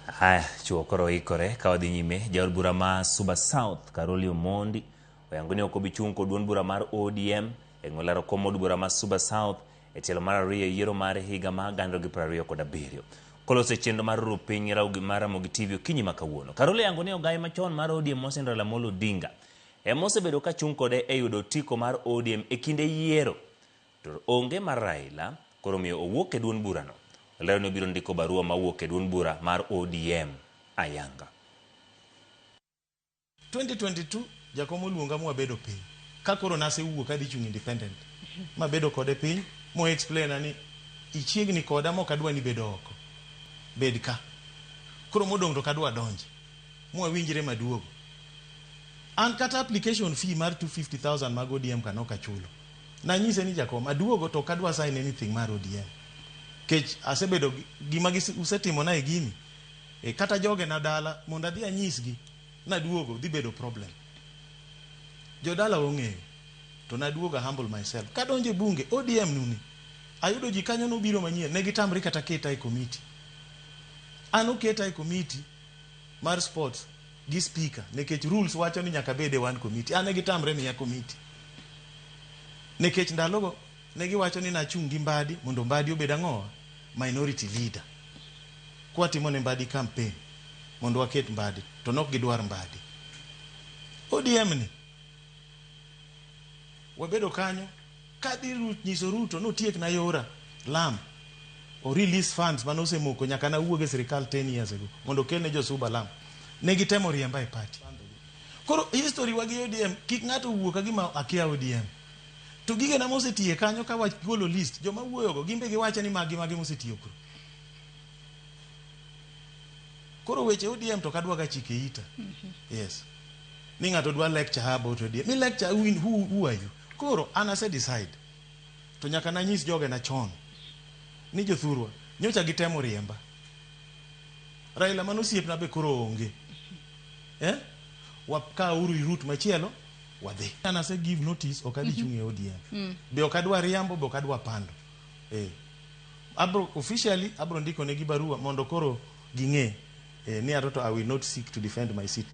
Haya, chuo koro ikore ka wadhi nyime. Jaod bura ma Suba South, Caroli Omondi, oyango ni ok obi chung' kod duond bura mar ODM e ng'we laro kom od bura ma Suba South e tielo mar ariyo e yiero mar higa ma 2027. Koloso e chenro mar ruru piny Raogi mar Ramogi TV okinyi ma kawuono. Caroli oyango ni ogaye machon mar ODM Mohsen Raila Amolo Odinga ema osebedo ka chung' kode e yudo otiko mar ODM e kinde yiero. To onge mar Raila koro omiyo owuok e duond burano. Olero ni obiro ndiko barua mawuok e duond bura mar ODM ayanga. 2022 jakom oluonga mwabedo piny ka koro nasewuok adhi chung independent mabedo kode piny mo explain na ni ichiegni koda mok adwa ni bedo oko bed ka koro modong' to ok adwa donje mwawinjre maduogo an kata application fee mar 250,000 mag ODM ka nok achulo nanyise ni jakom aduogo to ok adwa sign anything mar ODM kech asebedo gima usetimona e gini e, kata jogena dala mondo adhi anyisgi naduogo dhi bedo problem jodala ong'eyo to naduogo humble myself kadonjo e bunge ODM nuni ayudo ji kanyo nobiro manyien ne gitamre kata keta e komiti an oketa e komiti mar sports gi speaker nikech rules wacho ni nyaka bed e one committee an ne gitamre miya komiti nikech ndalogo ne giwacho ni nachung' gi Mbadi mondo Mbadi obed ang'owa minority leader kwatimo ne Mbadi campaign mondo waket Mbadi to nok gidwar Mbadi ODM ni wabedo kanyo kadhi nyiso Ruto notiek na yora lam o release funds mane osemoko nyaka nawuog e sirikal 10 years ago mondo okel ne josuba lam ne gitemo riemba e party koro history wa gi ODM kik ng'ato wuo ka gima akia ODM to gigena mosetiye kanyo ka wagolo list joma wuoyogo gin be giwacho ni magi magi mosetiyo kuro koro weche ODM to kadwa ga chike ita yes ni ng'ato dwa lecture about ODM mi lecture who are you koro an ase decide to nyaka nanyis jogena chon ni jothurwa nyocha gitemo riemba Raila mano osiepna be koro onge eh? Wakauru route machielo wadhi an ase give notice ok adhi chung' e ODM be ok adwa riambo be ok adwa pando eh. Abro officially abro ndiko negi barua mondo koro ging'e ni ato to I will not seek to defend my seat.